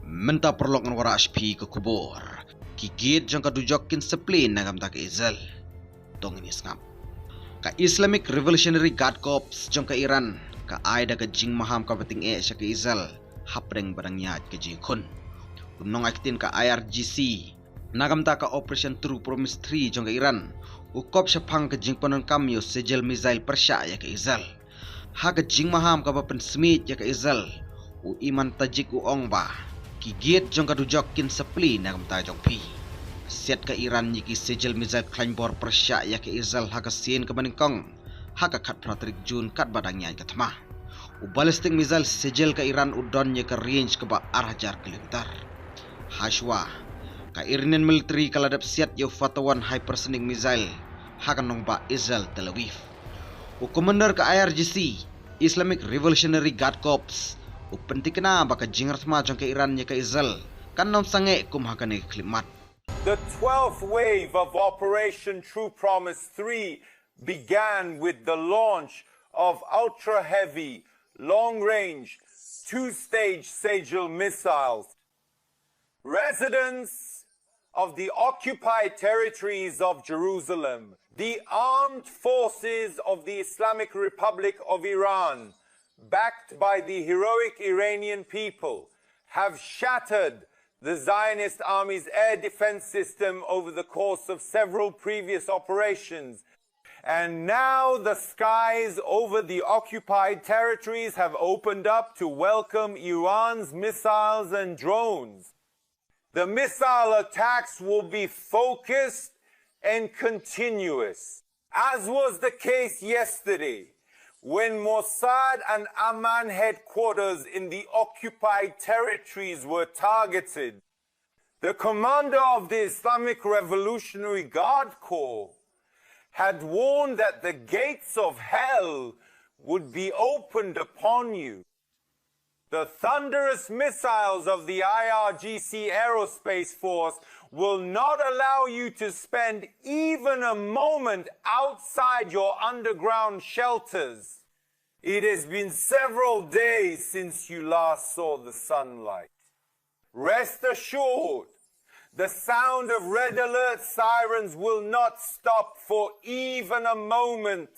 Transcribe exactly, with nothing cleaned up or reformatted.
Mynta paralok ngan wanrah sha phi ka khubor. Ki gate jong ka dujok kin sa plie na ka bynta ka Israel. To ngin ïa sngap. Ka Islamic Revolutionary Guard Corps jong ka Iran ka ai da ka jingmaham kaba tyngeh sha ka Israel hapdeng ba dang ïaid ka jingkhun. U nongaiktien ka I R G C na ka bynta ka Operation True Promise three jong ka Iran u kop shaphang ka jingpyndonkam ïa u sijil missile pyrshah ïa ka Israel. Ha ka jingmaham kaba pynsmiej ïa ka Israel, u Iman Tajik u ong ba ki gate jong ka dujok kin sa plie na ka bynta jong phi. Siat ka Iran ïa ki sijil missile khlaiñ bor pyrshah ïa ka Israel ha ka sien kaba nyngkong ha ka khatphra tarik Jun katba dang ïaid ka thma. U ballistic missile sijil ka Iran u don ïa ka range kaba ar hajar kilometer. Hashwa, ka Iranian military ka la dep siat ïa u Fatah one hypersonic missile ha ka nongbah Israel Tel Aviv. U commander ka I R G C, Islamic Revolutionary Guard Corps, u pyntikna ba ka jingïathma jong ka Iran ïa ka Israel kan ym sangeh kum ha kane ka khyllipmat. The twelfth wave of Operation True Promise three began with the launch of ultra-heavy, long-range, two-stage Sejal missiles. Residents of the occupied territories of Jerusalem, the armed forces of the Islamic Republic of Iran, backed by the heroic Iranian people, have shattered the Zionist army's air defense system over the course of several previous operations. And now the skies over the occupied territories have opened up to welcome Iran's missiles and drones. The missile attacks will be focused and continuous, as was the case yesterday when Mossad and Amman headquarters in the occupied territories were targeted. The commander of the Islamic Revolutionary Guard Corps had warned that the gates of hell would be opened upon you. The thunderous missiles of the I R G C Aerospace Force will not allow you to spend even a moment outside your underground shelters. It has been several days since you last saw the sunlight. Rest assured, the sound of red alert sirens will not stop for even a moment